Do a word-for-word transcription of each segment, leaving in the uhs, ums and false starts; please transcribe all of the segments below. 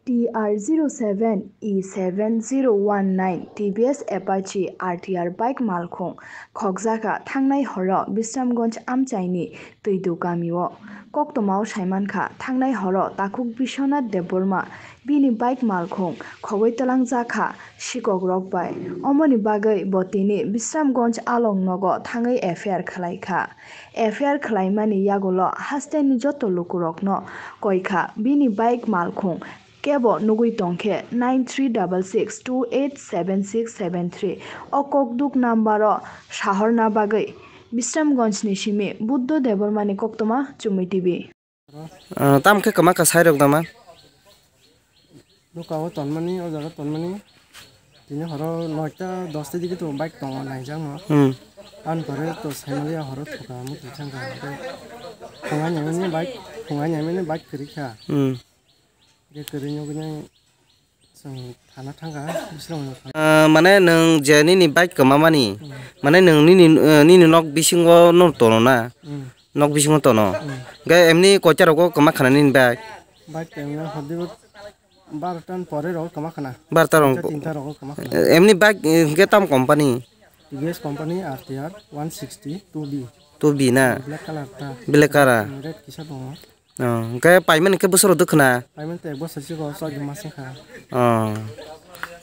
T R zero seven E seven zero one nine T V S Apache R T R bike malkhung khokjakha thangnai horo Bisramganj amchaini Twidu kamio. Koktwmao saimankha thangnai horo takhuk Biswanath Debbarma bini bike malkhung khogwi twlangjakha sikokrok bai. Omoni bagwi bo tini Bisramganj along nogo thangwi F I R khwlaikha. F I R khwlaimani yagulo hasteni joto lukurokno koikha bini bike malkhung kebo nugwi tongkhe nine three double six two eight seven six seven three. O kokduk number-o sahorna bagwi Bisramganjni simi Buddho Debbarmani koktwma Chumui T V. Ah, tamo khe kwma kwsai rok dama? Bwkha o tonmani, o jaga tonmani. Tini horo noita dosta digi to bike tongo naijakno. Hmm. Ani pore to saimaliya horo thoka muti thangkha. Phungai nyaimani bike, phungai nyaimani bike kwrwi kha. Hmm. Ge kwrwi nugwi nai chwng thana thangkha, Bisramganj thana. Ah, mane nwng je nini bike kwmamani, hmm, mane nwng nini, eh, nini nok bisingo no tono na? Hmm. Nok bisingo tono. Hmm. Ge emni koita rogo kwma khana nini bike? Bike emni hodi barota ni pore rogo kwma khana. Barota rogo. Tinta rogo kwma khana. Emni bike, eh, hwnkhe tam company? T V S company R T R one sixty two B. Two B na? Black color ta. Black color. Red kisa tongo. Oh, hwnkhe payment hwnkhe bosoro dwkhwna? Payment to ek bosor siko chwng mas wngkha. Oh.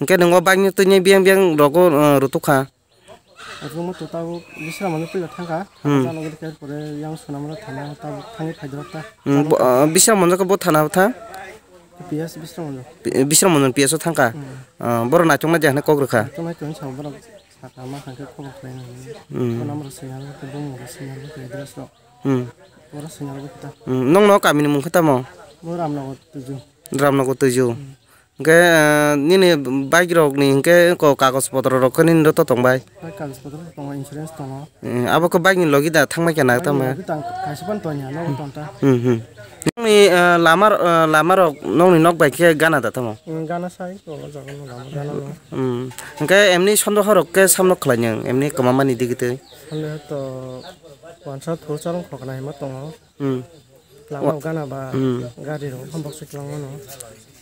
Hwnkhe nwng o bike ni twi biyang biyang rogo, oh, rutukha? Rwngma to tabuk Bisramganj puila thangkha. Hmm. Jalo gori khe pore yang Sonamura thana tabuk thangwi phaidorok ta. Hmm, bo, ah, Bisramganj khe bo thana tha? P S Bisramganj. Pi-, Bisramganj P S o thangkha? Hmm. Ah, borok naituknai de hwnwi kok rwkha? Naituknai tong sao borok saka ma kha khe khobor khlai nai. Hmm. Phone number swinai rwkha, bumung rok swinai rwkha, address rok. Hmm. Borok swinai rwkha ta. Hmm, nokno kamini mung khe tamo? Bo Ramnagar Tuju. Ramnagar Tuju. Hmm. Hwnkhe, ah, nini bike rok ni hwnkhe ko kagoj potro rok khe nini rw to tong bai? Bai kagoj potro tongo, insurance tongo. Eh, abo khe bike ni logi da thangbai khe na tamo? Bike ni logi tang kaisa phano tongya, nogo tong ta. Hmm, hmm. Nokni, ah, lama, ah, lama rok nokni nok bai khe gana da tamo? Hmm, gana sai, o jaga no lama gana no. Hmm. Hwnkhe emni sondoho rok khe samno khlai nang, emni kwma mani digi twi? Sondoho to wansa thur charwng khokna hima tongo. Hmm. Lama gana ba, hmm, gari rok hambak se kwlangmano.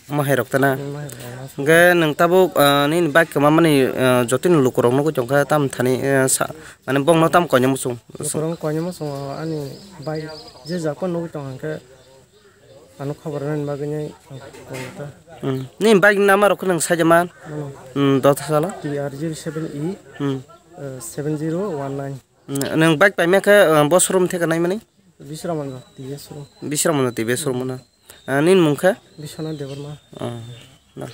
Omo hai rok ta na? Hmm, omo hai rok ta na. Hwnkhe nwng tabuk, ah, nini bike kwmamani, ah, jotoni lukurok nugwi tongkha tam thani, ah, sa, mane bongno tam koinwi muchung? Lukurok koinwi muchungo ani bike je jak phano nugwi tongkha hwnkhe ano khobor rwnani bagwi nai ang koi ta. Hmm. Nini bike number rok khe nwng saida man? Mano. Hmm, dota salo? T R zero seven E, hmm, eh, seven zero one nine. Hmm, nwng bike paimya khe, eh, bo showroom theka naimani? Bisramganj T V S showroom. Bisramganj T V S showroom na. Ah, nini mung khe? Biswanath Debbarma. Ah, na.